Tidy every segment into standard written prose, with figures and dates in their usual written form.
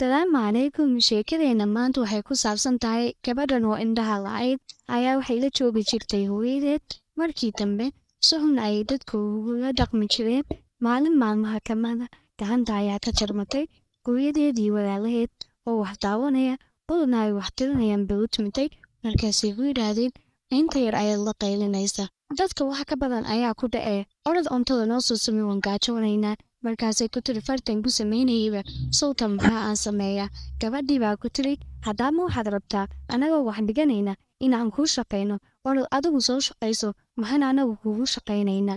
Salaamu calaykum. Sheekadeena maanta waxay ku saabsan tahay gabadhan oo indhaha la'ayd ayaa waxay la joogi jirtay hooyadeed. Markii dambe si xun ayay dadku ugula dhaqmi jireen. Maalin maalmaha ka mida gacanta ayaa ka jarmatay. Hooyadeed iyo walaalaheed oo wax daawanaya badanaa ay wax tirinayaan bay u timitay. Markaasay ku yidhaahdeen, inta yar ayaad la qaylinaysa, dadka wax ka badan ayaa ku dhacee, orod cuntada noo soo samey, waan gaajoonaynaa. Markaasay ku tiri, fartan ku samaynayayba sawtan, maxaa aan sameeyaa? Gabadhii baa ku tiri, haddaama waxaad rabtaa anagoo wax dhiganayna inaan kuu shaqayno? Orod adigu soo shaqayso, maxaan anagu kugu shaqaynaynaa?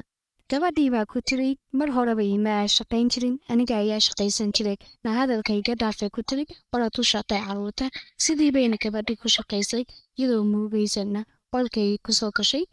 Gabadhii baa ku tiri, mar horeba ima aa shaqayn jirin, aniga ayaa shaqaysan jiray, na hadalka iga dhaafay ku tiri, orod u shaqay carruurta. Sidii bayna gabadhii ku shaqaysay, iyadoo muugaysana qolkay kusoo gashay.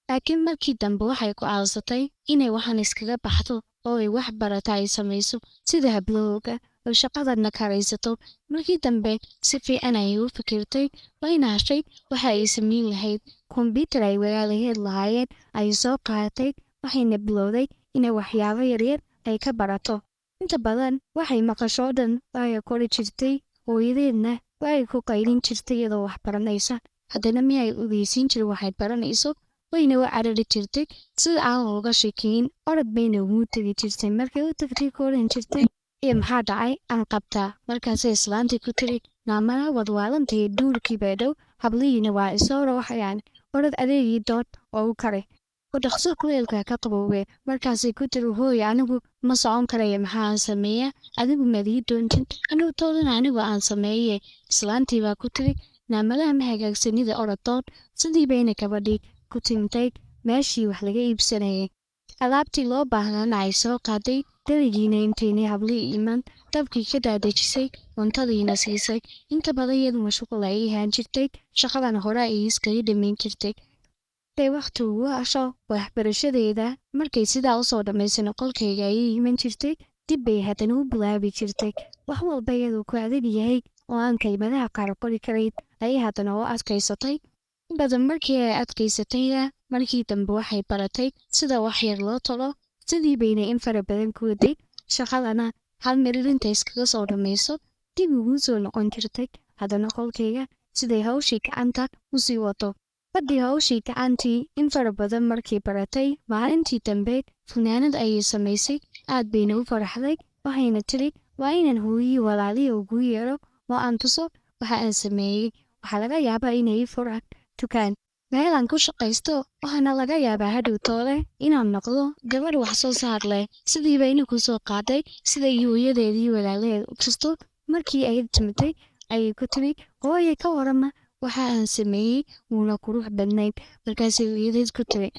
Laakiin markii dambe waxay go'aansatay inay waxaan iskaga baxdo oo ay wax barata ay samayso sida hablahooga oo shaqadana karaysato. Markii dambe si fiican ayay u fikirtay, wayna heshay waxa ay samayn lahayd. Kombyutar ay walaalaheed lahaayeen ayay soo qaadatay, waxayna bilowday inay waxyaabo yaryar ay ka barato. Inta badan waxay maqasho oo dhan ay qori jirtay, hooyadeedna way ku qaylin jirtay iyadoo wax baranaysa. Haddana miyay ogeysiin jirin waxay baranayso, wayna u carari jirtay sida aan looga sheekeyn. Orod bayna ugu tegi jirtay. Markay u tagtay ku oran jirtay, iyo maxaa dhacay aan qabtaa? Markaasay islaantii ku tiri, naamana wadwaalantahay, duurkii baa dhow, hablihiina waa isoo rawaxayaan, orod adeegii dood oo u kare oo dhaqso kuleelka ka qaboobe. Markaasay ku tiri, hooy, anigu ma socon karaya, maxaa aan sameeyaa? Adigu maad ii doontid, anigu toodana anigu aan sameeye. Islaantii baa ku tiri, naamadaha ma hagaagsanida, orodoon. Sidii bayna gabadhii ku timtay meeshii wax laga iibsanayay, alaabtii loo baahnaana ay soo qaaday, darigiina intaynay hablihii iman dabkii ka daadejisay, cuntadiina siisay. Inta badan iyadu mashquul ay ahaan jirtay, shaqadan hore ay iskaga dhamayn jirtay day wakhti ugu hasho waxbarashadeeda. Markay sidaa usoo dhammaysana qolkayga ayay iman jirtay, dib bay haddana u bilaabi jirtay. Wax walba iyaduu ku adag yahay oo aan kelmadaha qaar qori karayn ayay haddana u adkaysatay. In badan markii ay adkaysatayna, markii dambe waxay baratay sida wax yar loo tolo. Sidii bayna in fara badan ku waday shaqadana, hal miririnta iskaga soo dhammayso dib ugu soo noqon jirtay haddana qolkayga siday hawshii gacanta usii wato. Fadhii hawshii gacantii in fara badan markii baratay, maalintii dambe funaanad ayay samaysay. Aad bayna u faraxday, waxayna tiri, waa inaan hooyii walaalihii ugu yeero oo aan tuso waxa aan sameeyey. Waxaa laga yaabaa inay ii furaan dukaan meel aan ku shaqaysto, waxaana laga yaabaa hadhow toole inaan noqdo gabadh wax soo saar leh. Sidii bayna ku soo qaaday siday hooyadeedii walaalaheed u tusto. Markii ay timitay ayay ku tiri, hooye, ka warama waxa aan sameeyey? Wuuna qurux badnayd. Markaasay hooyadeed ku tiri,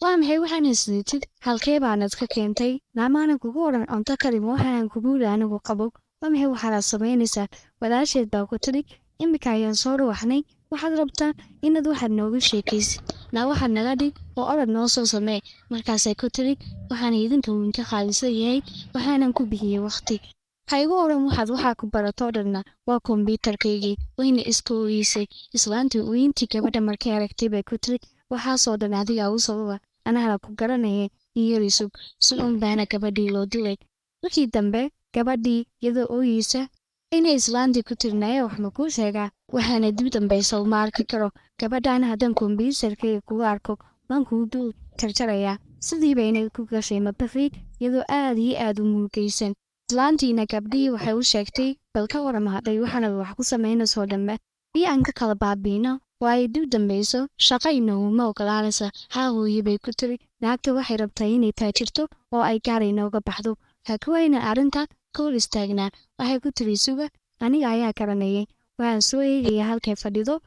waa maxay waxaan isniitid? Halkee baanad ka keentay? Naamaanan kugu odhan cunto karim, waxaan kugu yidhi anigu qabo. Waa maxay waxaanaad samaynaysaa? Walaasheed baa ku tiri, iminka ayaan soo ruwaxnay, waxaad rabtaa inaad waxaad nooga sheekaysid? Naa waxaad naga dhig oo orod noo soo samee. Markaasay ku tiri, waxaan idinka uunka qaalisan yahay, waxaanan ku bixiyey waqti. Ha igu odhan waxaad waxaa ku baratoo dhanna waa kombyuutarkaygii. Wayna iska ooyeysay. Islaantii ooyintii gabadha markay aragtay bay ku tiri, waxaasoo dhan adigaa u sababa, anahana ku garanaya, iyariisug si un baana gabadhii loo dilay. Markii dambe gabadhii iyadoo ooyeysa inay islaantii ku tiri, naya, wax ma kuu sheegaa? Waxaana dib dambaysa uma arki karo gabadhaana, haddaan kombyuutarkayga kugu arko waan kuu dul jarjarayaa. Sidii bayna ku gashay mabaqii iyadoo aad iyo aad u murugaysan. Islaantiina gabdhihii waxay u sheegtay, bal ka warama hadday waxaanad wax ku samaynayso dhambe bii aan ka kala baabiino, waayo dib dambayso shaqa inooguma ogolaanaysa. Haa hooye, bay ku tiri, naagta waxay rabtaa inay taajirto oo ay gaar inooga baxdo, hakuwayna arrinta ka hor istaagnaa. Waxay ku tiri, suga, aniga ayaa garanayay, waxaan soo eegaya halkay fadhido.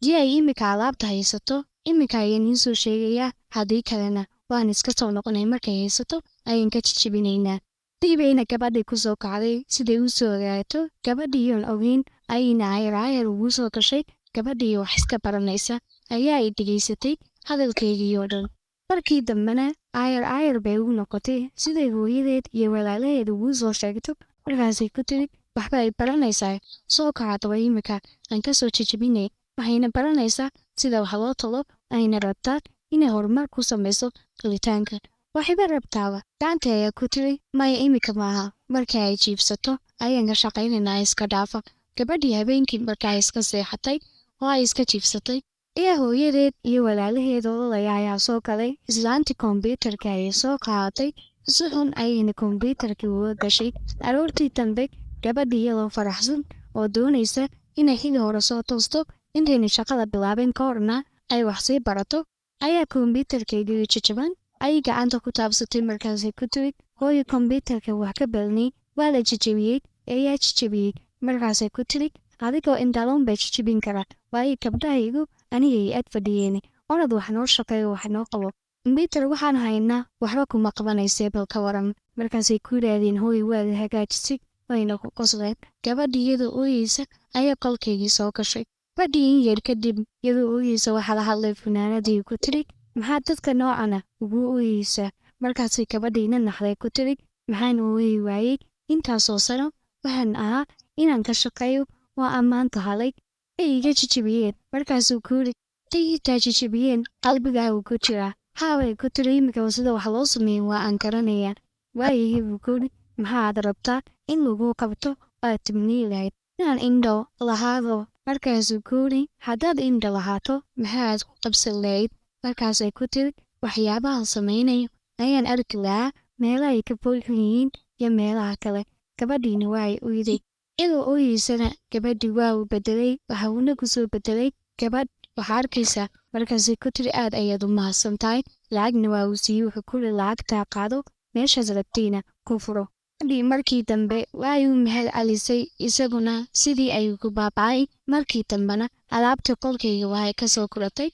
Dii ay iminka alaabta haysato iminka ayaan iisoo sheegayaa, haddii kalena waan iska soo noqonay, markay haysato ayaan ka jijibinaynaa. Sidii bayna gabadhii ku soo kacday siday u soo ogaato. Gabadhiiyoon ogeyn ayayna ayar ayar ugu soo gashay. Gabadhii wax iska baranaysa ayaa ay dhegaysatay hadalkaygii oo dhan. Markii dambena ayar ayar bay ugu noqotay siday hooyadeed iyo walaalaheed ugu soo sheegto. Markaasay ku tiri, waxba ay baranaysaa, soo kacadaba iminka aan ka soo jijibinay. Waxayna baranaysaa sida wax loo talo, ayna rabtaa inay horumar ku samayso qalitaanka. Waxayba rabtaaba gacanta ayaa ku tiri, maya, iminka maaha, marka ay jiibsato ayaan ka shaqaynaynaa, iska dhaafa. Gabadhii habeenkii markaa iska seexatay oo ay iska jiifsatay ayaa hooyadeed iyo walaalaheed ololaya ayaa soo galay. Islaantii kombyuutarka ayay soo qaadatay, si xun ayayna kombyuutarkii uga gashay. Aroortii dambe gabadhii iyadoo faraxsan oo doonaysa inay xili hore soo toosto, intayna shaqada bilaabin ka horna ay wax sii barato, ayaa kombyuutarkeedii jajaban ayay gacanta ku taabsatay. Markaasay ku tiri, hooyo, kombyuutarka wax ka balnay waa la jajabiyey, ayaa jajabiyey. Markaasay ku tiri, adigoo indhaloon baa jajabin kara, waayo gabdhahaygu anigay ag fadhiyeen, orod wax noo shaqeeyo, wax noo qabo, kombyuutar waxaan haynaa waxba kuma qabanaysee, bal ka waran. Markaasay ku yidhaahdeen, hooyo, waad hagaajisay, wayna ku qosleen. Gabadhii iyadoo ooyeysa ayaa qolkaygii soo gashay. Gabadhii in yar kadib iyadoo ooyeysa waxaa la hadlay funaanadii, ku tiri, maxaa dadka noocana ugu ooyeysaa? Markaasay gabadhiina naxday, ku tiri, maxaan ooyi waayey? Intaasoo sano waxaan ahaa inaan ka shaqeeyo, waa ammaanta halay ay iga jijibiyeen. Markaasuu ku yiri, tay hitaa jijibiyeen qalbigaagu ku jiraa. Haaway ku tiri, imika sida wax loo sameeyo waa aan garanayaa. Waayihii, buu ku yiri, maxaad rabtaa in lagu qabto waad timnii lahayd? Inaan indho lahaado. Markaasuu ku yiri, haddaad indho lahaato maxaad ku qabsan lahayd? Markaasay ku tiri, waxyaabahan samaynayo ayaan arki lahaa, meelaha ay ka foolxun yihiin iyo meelaha kale. Gabadhiina waa ay oyday. Iyadoo ooyeysana gabadhii waa uu bedelay, waxa uuna ku soo bedelay gabadh waxaa arkaysaa. Markaasay ku tiri, aad ayaad u mahadsan tahay. Lacagna waa uu siiyey, wuxuu ku yiri, lacagtaa qaado, meeshaad rabtayna ku furo. Gabadhii markii dambe waa ay u mahad celisay, isaguna sidii ayuu ku baaba'ay. Markii dambena alaabtii qolkayga waa ay ka soo kuratay.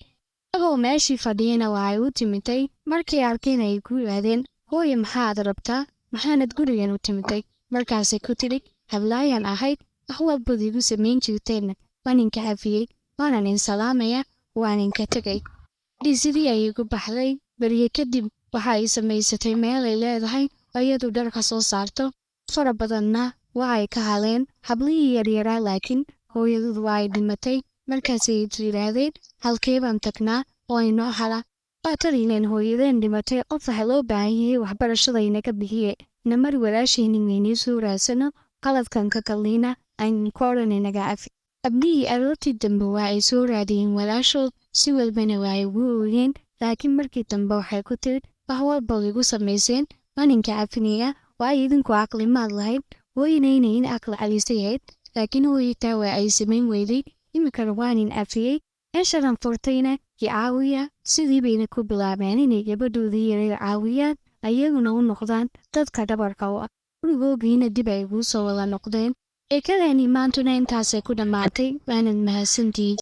Isagoo meeshii fadhiyana waa ay u timitay. Markay arkeen ay ku yidhaahdeen, hooyo, maxaad rabtaa? Maxaanad gurigan u timitay? Markaasay ku tidhi, hablaayaan ahayd, wax walbaad igu samayn jirteenna waan inka cafiyey, waanan in salaamaya, waan inka tegay. Gabadhii sidii ayay ku baxday. Berye kadib waxa ay samaysatay meel ay leedahay oo iyadu dharka soo saarto. Fara badanna waa ay ka haleen hablihii yaryaraa, laakiin hooyadoodu waa ay dhimatay. Markaasay yidhaahdeen, halkee baan tagnaa oo inoo hala? Baatadiineen hooyadeen dhimatay, qof waxa loo baahan yahay waxbarashada inaga bixiye, namar walaashaynin weynii soo raadsano, qaladkan ka kalliina aynu ku odhan inaga cafi. Abdihii aroortii dambe waa ay soo raadiyeen walaashood, si walbana waa ay ugu ooyeen, laakiin markii dambe waxay ku tiri, wax walbaad igu samayseen waan inka cafinayaa, waayo idinku caqlimaad lahayd, hooyinayna in caqli calisay ahayd, laakiin hooyataa waa ay samayn weyday, iminkana waan in cafiyey, meeshadan furtayna i caawiya. Sidii bayna ku bilaabeen inay gabadhoodii yareer caawiyaan, ayaguna u noqdaan dadka dhabarka u ah, gurigoogiina dib ay ugu soo wada noqdeen. Sheekadeenii maantuna intaasay ku dhammaatay, waanad mahadsantihiin.